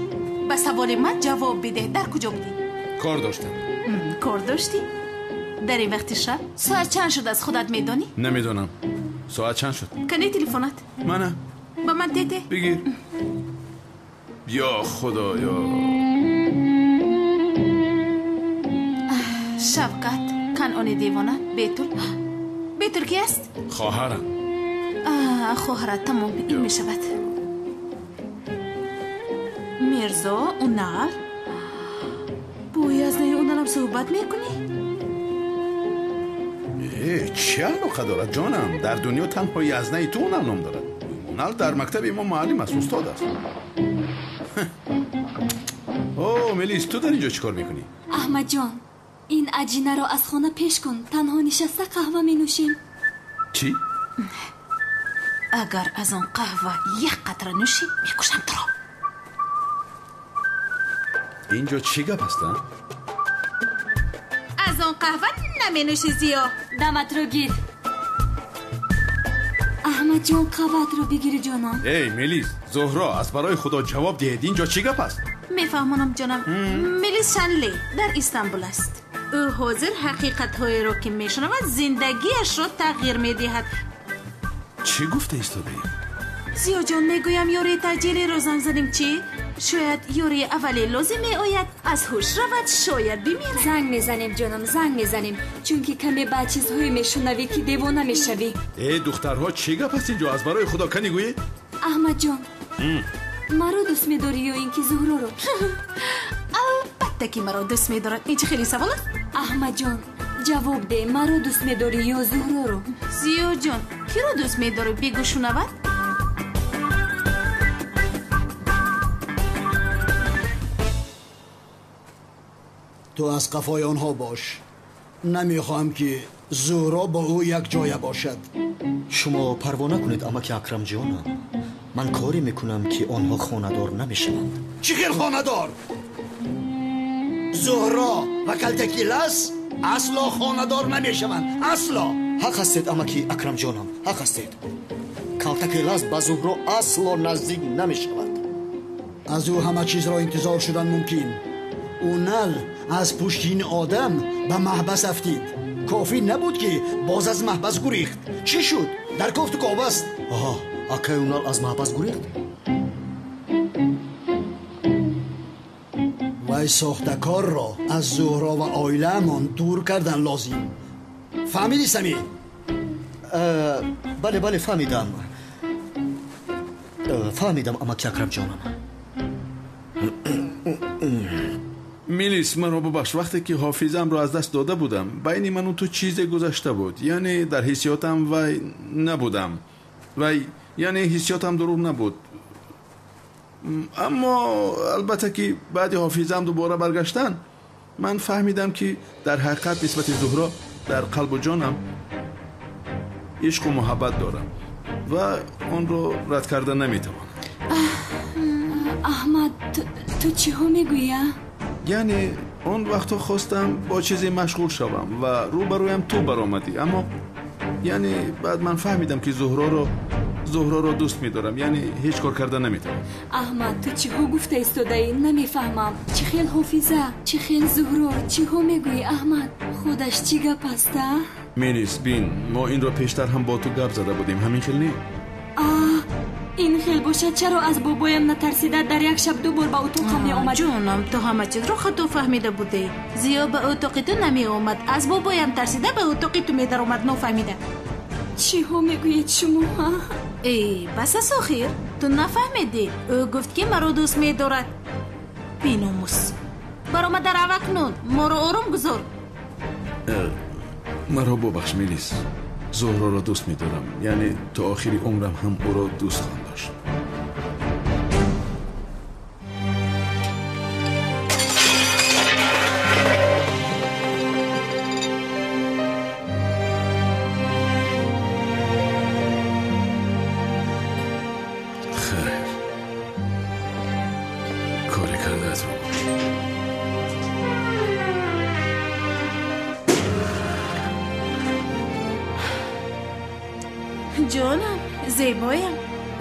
Ба саволи ман ҷавоб бидеҳ. Дар куҷо будӣ? Кор доштам. Кор доштӣ? Дар ин вақти шаб? Соат чанд шудааст, худат медонӣ? Намедонам. Соат чанд шуд? Кани телефонат? Мана. Ба ман тете. Бигир. Ё Худоё. Шавкат, канъони девона, Бетул. Бетул ки аст? Хоҳарам. Хоҳарат, тамом, ин мешавад. Мирзо, Унал. Бо язнаи Уналам суҳбат мекунӣ? Э, чӣ алоқа дорад, ҷонам? Дар дунё танҳо язнаи ту Унал ном дорад. Унал дар мактаби мо муаллим аст, устод аст. О, Мелис, ту дар инҷо чӣ кор мекунӣ? Аҳмадҷон, ин аҷинаро аз хона пеш кун. Танҳо нишаста қаҳва менӯшем. Чӣ? Агар аз он қаҳва як қатра нӯшӣ, мекушам туро. Инҷо чӣ гап аст, а? Аз он қаҳва наменӯшӣ, Зиё. Даматро гир. Аҳмадҷон, қаҳваатро бигири, ҷонам. Эй, Мелис, Зуҳро, аз барои Худо ҷавоб диҳед. Инҷо чӣ гап аст? Мефаҳмонам, ҷонам. Мелис Шанли дар Истанбул аст. Ӯ ҳозир ҳақиқатҳоеро ки мешунавад, зиндагиашро тағйир медиҳад. Чӣ гуфта истодаӣ? Зиёҷон, мегӯям ёрии таъҷилиро занг задем, чӣ? Шояд ёрии аввале лозим меояд, аз ҳуш равад, шояд бимирад. Занг мезанем, ҷонам, занг мезанем, чунки каме баъд чизҳое мешунавӣ ки девона мешавӣ. Э, духтарҳо, чӣ гап аст инҷо? Аз барои Худо кани гӯед? Аҳмадҷон, маро дӯст медорӣ ё ин ки Зуҳроро? Албатта ки маро дӯст медорад. Ин чӣ хеле савол аст? Аҳмадҷон, ҷавоб деҳ, маро дӯст медорӣ ё Зуҳроро? Зиёҷон, киро дӯст медорӣ? Бигӯ шунавад. Ту аз қафои онҳо бош. Намехоҳам ки Зуҳро бо ӯ якҷоя бошад. Шумо парво накунед, амаки Акрамҷонам. Ман коре мекунам ки онҳо хонадор намешаванд. Чӣ хел хонадор? Зуҳро ва Калтакилас асло хонадор намешаванд. Асло. Ҳақ ҳастед, амаки Акрамҷонам, ҳақ ҳастед. Калтакилас ба Зуҳро асло наздик намешавад. Аз ӯ ҳама чизро интизор шудан мумкин. Унал аз пушти ин одам ба маҳбас афтид. Кофӣ набуд ки боз аз маҳбас гурехт. Чӣ шуд? Дар кофту коб аст. Оҳо, акай Унал аз маҳбас гурехт? Вай сохтакорро аз Зуҳро ва оилаамон дур кардан лозим. Фаҳмидӣ, Самӣ? Бале, бале, фаҳмидам. Фаҳмидам, амаки Акрамҷонам. Мелис, маро бубахш. Вақте ки ҳофизамро аз даст дода будам, байни ману ту чизе гузашта буд. Яъне дар ҳиссиётам вай набудам. Вай, яъне ҳиссиётам дурӯғ набуд. Аммо албатта ки баъди ҳофизам дубора баргаштан, Ман фаҳмидам, ки дар ҳақиқат нисбати Зуҳро дар қалбу ҷонам ишқу муҳаббат дорам ва онро рад карда наметавонам. Аҳмад, ту чиҳо мегӯӣ? Яъне он вақтҳо хостам бо чизе машғул шавам ва рӯбарӯям ту баромадӣ, аммо яъне баъд ман фаҳмидам, ки Зуҳроро дӯст медорам, яъне ҳеҷ кор карда наметавонам. Аҳмад, ту чиҳо гуфта истодаӣ? Намефаҳмам. Чӣ хел ҳофиза, чӣ хел Зуҳро, чиҳо мегӯӣ, Аҳмад? Худаш чӣ гап аст, а? Мелис, бин, мо инро пештар ҳам бо ту гап зада будем, ҳамин хел не? Ин хел бошад, чаро аз бобоям натарсида дар як шаб ду бор ба утоқам меомадӣ? Ҷонам, ту ҳама чизро хато фаҳмида будӣ. Зиё ба утоқи ту намеомад, аз бобоям тарсида ба утоқи ту медаромад, нофаҳмида. Чиҳо мегӯед шумо, ҳа? Э, бас аст охир, ту нафаҳмидӣ. Ӯ гуфт, ки маро дӯст медорад. Беномус, баромада рав акнун, моро ором гузор. Маро бубахш, Мелис. Зуҳроро дӯст медорам, яъне то охири умрам ҳам ӯро дӯст хоҳам дошт. Хайр, коре кардаатро кун. Ҷонам, зебоям,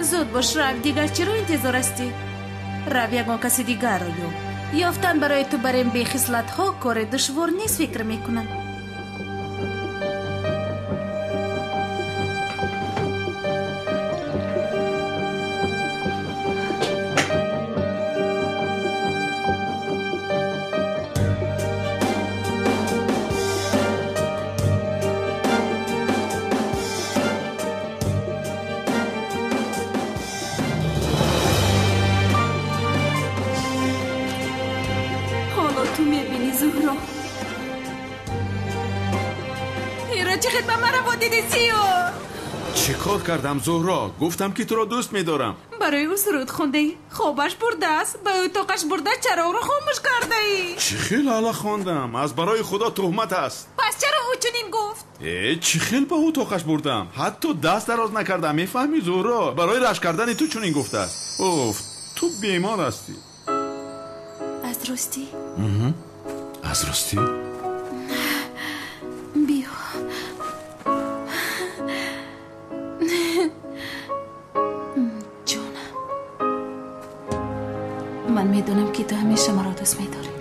зуд бош, рав, дигар чиро интизор ҳастӣ? Рав, ягон каси дигарро ёб. Ёфтан барои ту бар ин бехислатҳо кори душвор нест, фикр мекунам. Ту мебинӣ, Зуҳро. Иро чӣ хел ба ман раво дидӣ, Зиё? Чӣ кор кардам, Зуҳро? Гуфтам, ки туро дӯст медорам. Барои ӯ суруд хондаӣ, хобаш бурдааст, ба утоқаш бурда чароғро хомӯш кардаӣ. Чӣ хел ҳала хондам? Аз барои Худо туҳмат аст. Пас чаро ӯ чунин гуфт? Э, чӣ хел ба утоқаш бурдам? Ҳатто даст дароз накардам, мефаҳмӣ, Зуҳро? Барои рашк кардани ту чунин гуфтааст. Уф, ту бемор ҳастӣ. Аз ростӣ? Аз ростӣ? Биё. Ҷонам, ман медонам, ки ту ҳамеша маро дӯст медорӣ.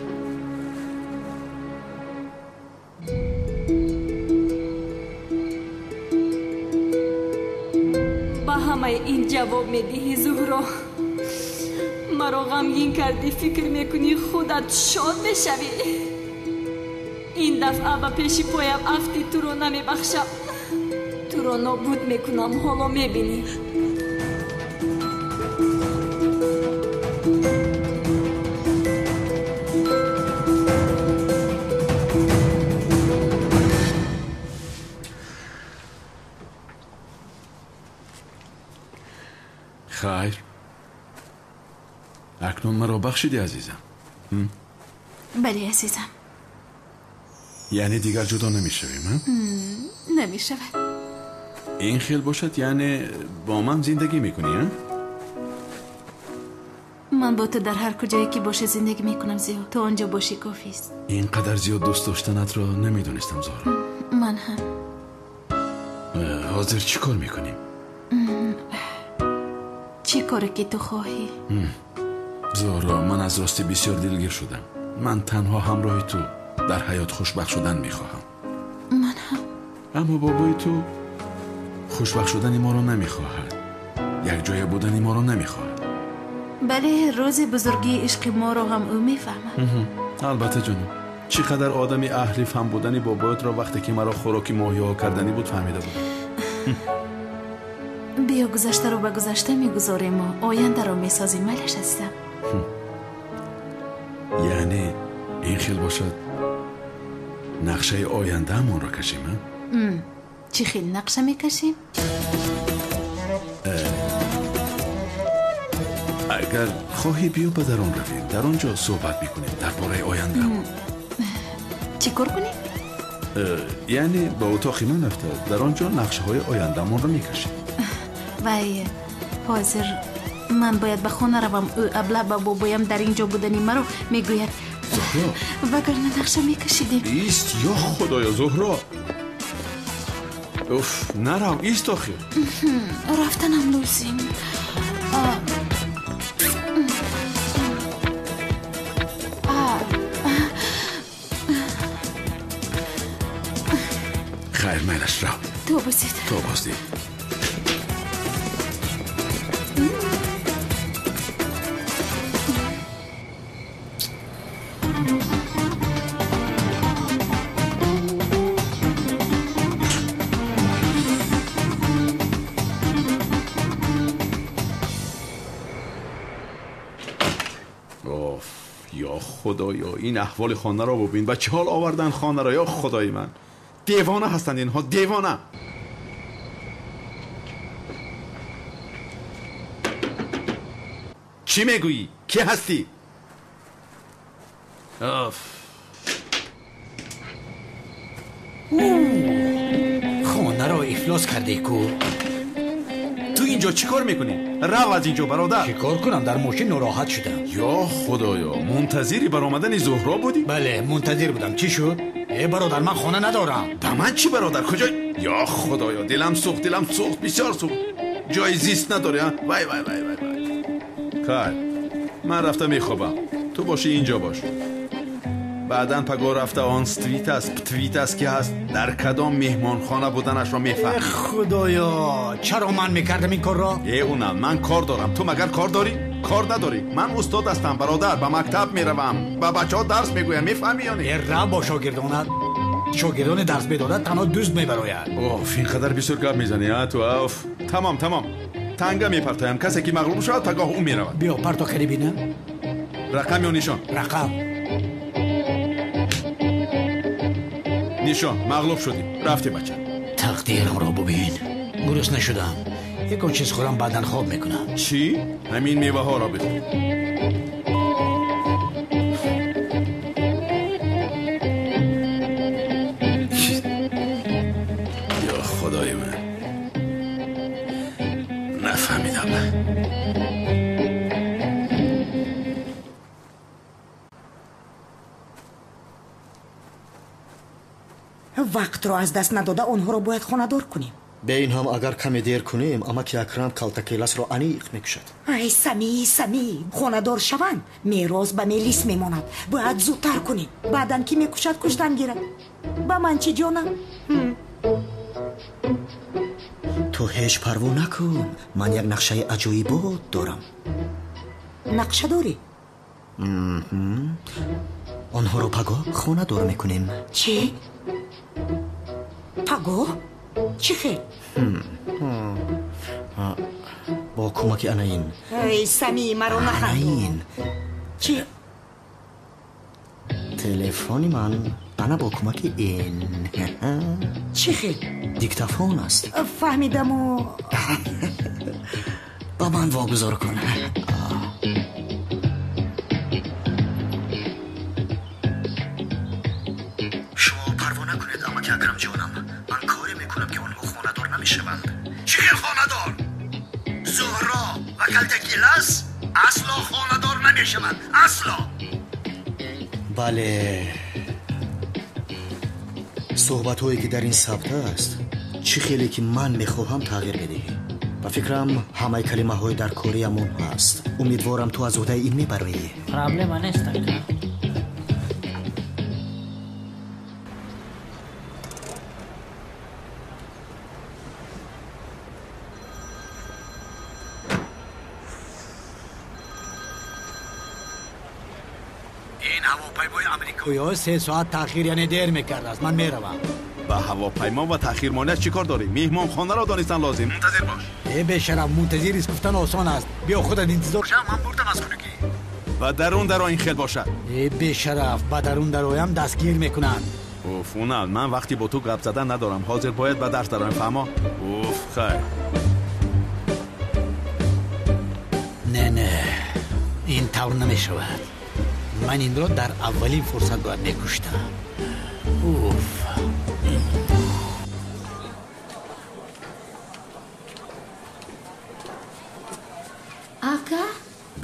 Ба ҳамаи ин ҷавоб медиҳӣ, Зуҳро? Маро ғамгин кардӣ, фикр мекунӣ худат шод мешавӣ? Ин дафъа ба пеши поям афтӣ, туро намебахшам, туро нобуд мекунам, ҳоло мебинӣ. Хайр, акнун маро бахшидӣ, азизам? Бале, азизам. Яъне дигар ҷудо намешавем, а? Намешавад. Ин хел бошад, яъне бо ман зиндагӣ мекунӣ, а? Ман бо ту дар ҳар куҷое ки бошӣ зиндагӣ мекунам, Зиё. Ту он ҷо бошӣ кофист. Ин қадар зиёд дӯст доштанатро намедонистам, Зуҳро. Ман ҳам. Ҳозир чӣ кор мекунем? Чӣ коре ки ту хоҳӣ. Зуҳро, ман аз ростӣ бисёр дилгир шудам. Ман танҳо ҳамроҳи ту дар ҳаёт хушбахт шудан мехоҳам. Ман ҳам. Аммо бобои ту хушбахт шудани моро намехоҳад, якҷоя будани моро намехоҳад. Бале, рӯзи бузургии ишқи моро ҳам ӯ мефаҳмад. Албатта, ҷонам. Чӣ қадар одами аҳли фаҳм будани бобоятро вақте ки маро хӯроки моҳиҳо карданӣ буд фаҳмида будам. Биё гузаштаро ба гузашта мегузорему ояндаро месозем, майлаш азизам. Яъне ин хел бошад, нақшаи ояндаамонро кашем, а? Чӣ хел нақша мекашем? Агар хоҳӣ, биё ба дарун равем, дар он ҷо суҳбат мекунем дар бораи ояндаамон. Чӣ кор кунем? Яъне ба утоқи ман рафта, дар он ҷо нақшаҳои ояндамонро мекашем. Вай, ҳозир ман бояд ба хона равам. Ӯ абла ба бобоям дар ин ҷо будани маро мегӯяд. Зуҳро, вагарна нақша мекашидем. Ист, ё худоё, Зуҳро, уф, нарав, ист охир. Рафтанам лозим. Хайр, майлаш, рав. То боздид. То боздид. Худоё, ин аҳволи хонаро бубин, ба чӣ ҳол овардан хонаро, ё худои ман. Девона ҳастанд инҳо, девона. Чӣ мегӯӣ? Кӣ ҳастӣ? Оф. Хонаро ифлос кардӣ ку. Ту инҷо чӣ кор мекунӣ? Рав аз инҷо, бародар. Чӣ кор кунам? Дар мошин нороҳат шудам. Ё худоё, мунтазири баромадани Зуҳро будӣ? Бале, мунтазир будам. Чӣ шуд? Э бародар, ман хона надорам. Ба ман чӣ, бародар? Куҷо? Ё худоё, дилам сӯхт, дилам сӯхт, бисёр сӯхт. Ҷои зист надорӣ, а? Вай, вай, вай, вай, вай. Хайр, ман рафта мехобам. Ту бошӣ инҷо бош. Баъдан паго рафта он ствит аст, птвит аст, ки ҳаст, дар кадом меҳмонхона буданашро мефаҳмӣ. Худоё, чаро ман мекардам ин корро? Э, унам, ман кор дорам. Ту магар кор дорӣ? Кор надорӣ. Ман устод ҳастам, бародар, ба мактаб меравам, ба бачаҳо дарс мегӯям, мефаҳмӣ ё не? Э, рав бо шогирдонат. Шогирдони дарс медодад, танҳо дӯст мебарояд. Оф, ин қадар бисёр гап мезанӣ, а ту, оф. Тамом, тамом. Танга мепартоям, касе ки мағлуб шавад, пагоҳ ӯ меравад. Биё, парто кари бинам. Рақам ё нишон? Рақам. Нишон, мағлуб шудӣ. Рафтӣ, бача. Тақдирамро бубин. Гурусна шудам. Ягон чиз хӯрам, баъдан хоб мекунам. Чӣ? Ҳамин меваҳоро бихӯр. Ё худои ман, нафаҳмидам. Вақтро аз даст надода онҳоро бояд хонадор кунем. Бе ин ҳам агар каме дер кунем, амаки Акрам калтакеласро аниқ мекушад. Ай, Самӣ, Самӣ, хонадор шаванд, мерос ба мелис мемонад. Бояд зудтар кунем. Баъдан ки мекушад, куштан гирад. Ба ман чӣ, ҷонам? Ту ҳеҷ парво накун, ман як нақшаи аҷоибот дорам. Нақша дорӣ? Онҳоро пагоҳ хонадор мекунем. Чӣ? Пагоҳ? Чӣ хел? Бо кӯмаки ана ин. Эй, Самӣ, маро нахандон. Ана ин. Чӣ? Телефони ман ана бо кӯмаки ин. Чӣ хел? Диктофон аст. Фаҳмидаму. Ба ман вогузор кун. Шумо парво накунед, амаки Акрам ҷонам. Ман коре мекунам, ки онҳо хонадор намешаванд. Чӣ хел хонадор? Зуҳро ва калтакилас асло хонадор намешаванд. Асло. Бале, суҳбатҳое ки дар ин сабт аст, чӣ хеле ки ман мехоҳам тағйир медиҳӣ. Ба фикрам, ҳамаи калимаҳои дар кориамон ҳаст. Умедворам, ту аз уҳдаи ин мебароӣ. Проблема нест, ака. Ин ҳавопаймои амрикоиҳо 3 соат таъхир, яъне дер мекардааст. Ман меравам. Ба ҳавопаймо ва таъхирмониаш чӣ кор дорӣ? Меҳмонхонаро донистан лозим. Мунтазир бош. Э, бешараф, мунтазир ист гуфтан осон аст. Биё, худат интизор шав, ман бурдам аз хунукӣ. Ба дарун даро, ин хел бошад. Э, бешараф, ба дарун дароям, дастгир мекунанд. Уф, унал, ман вақти бо ту гап задан надорам. Ҳозир бояд ба дарс дароям, фаҳмо? Уф, хайр. Не, не, ин тавр намешавад. Ман инро дар аввалин фурсат бояд мекуштам.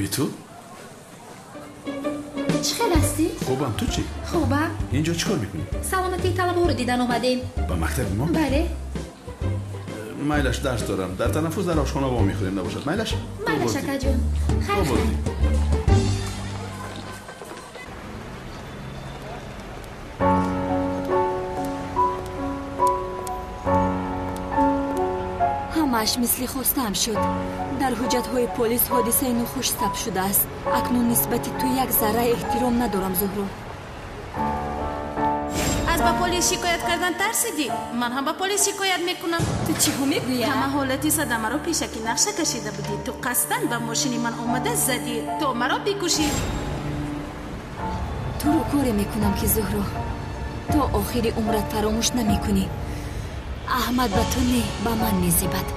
И ту? Чӣ хел ҳастӣ? Хубам, ту чӣ? Хубам. Инҷо чӣ кор мекунӣ? Саломатии талабаҳоро дидан омадем. Ба мактаби мо? Бале. Майлаш, дарс дорам. Дар танаффус дар ошхона во мехӯрем, набошад. Майлаш? Майлаш, акаҷон. Хайр, хайр. Ҳамааш мисли хостаам шуд. Дар ҳуҷҷатҳои полис ҳодисаи нохуш сабт шудааст. Акнун нисбати ту як зарра эҳтиром надорам, Зуҳро. Аз ба полис шикоят кардан тарсидӣ? Ман ҳам ба полис шикоят мекунам. Ту чиҳо мегӯӣ? Ҳама ҳолати садамаро пешакӣ нақша кашида будӣ. Ту қасдан ба мошини ман омада задӣ, то маро бикушӣ. Туро коре мекунам ки, Зуҳро, то охири умрат фаромӯш намекунӣ. Аҳмад ба ту не, ба ман мезебад.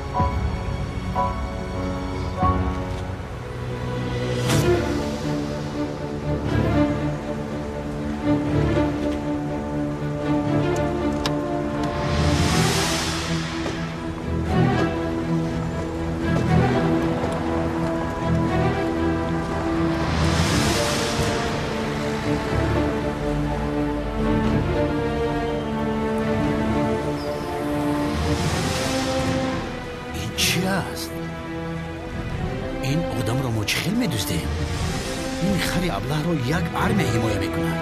Аблаҳро як армия ҳимоя мекунад.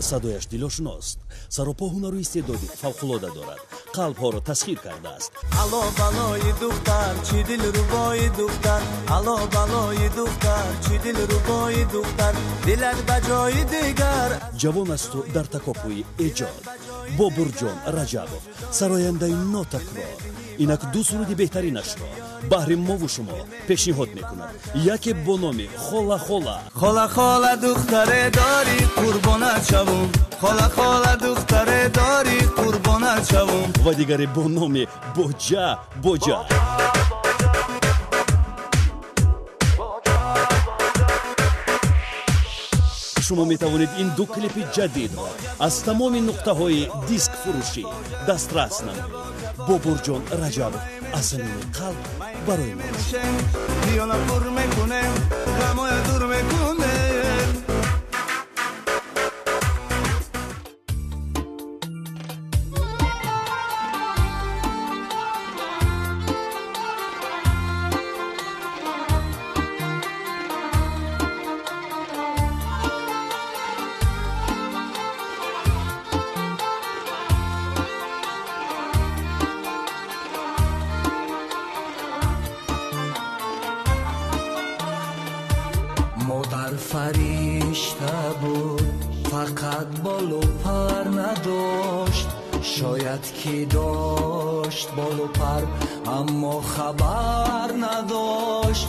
Садояш дилошиност, саропо ҳунару истеъдоди фавқулода дорад, қалбҳоро тасхир кардааст. Ало балои духтар, чӣ дилрубои духтар, ало балои духтар, чӣ дилрубои духтар, дилат ба ҷои дигар. Ҷавон асту дар такопӯи эҷод. Бобурҷон Раҷабов, сарояндаи нотакрор, инак ду суруди беҳтаринашро баҳри мову шумо пешниҳод мекунад. Яке бо номи Хола Хола. Хола Хола духтаре дорӣ, қурбонат шавум. Хола Хола духтаре дорӣ, қурбонат шавум. Ва дигаре бо номи Боҷа Боҷа. Шумо метавонед ин ду клипи ҷадидро аз тамоми нуқтаҳои дискфурӯшӣ дастрас намоед. Бобурҷон Раҷабов аз самими қалб барои мо. Миёна пур мекунем, ғамоя дур мекунем. Фаришта буд, фақат болу пар надошт. Шояд ки дошт болу пар, аммо хабар надошт.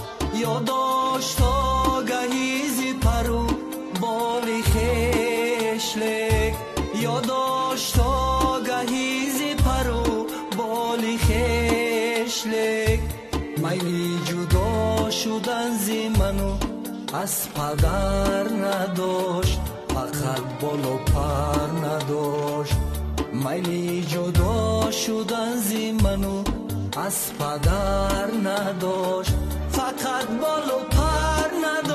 Ё дошт огаҳӣ зи пару боли хеш, лек ё дошт огаҳӣ зи пару боли хеш, лек майли ҷудо шудан зи ману аз падар надошт, фақат болу пар надошт. Майли ҷудо шудан зи ману аз падар надошт, фақат болу пар надошт.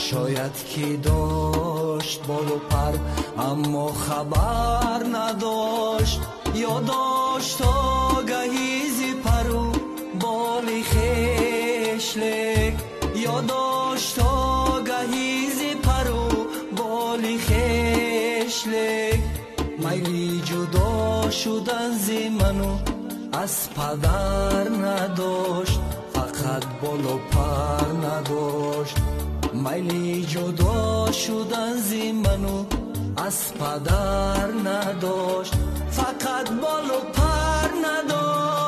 Шояд ки дошт болу пар, аммо хабар надошт. Ё дошт огаҳӣ зи пару боли хеш, лек ё дошт огаҳӣ зи пару боли хеш, лек майли ҷудо шудан зи ману аз падар надошт, фақат болу пар надошт. Майли ҷудо шудан зи ману аз падар надошт, фақат болу пар надошт.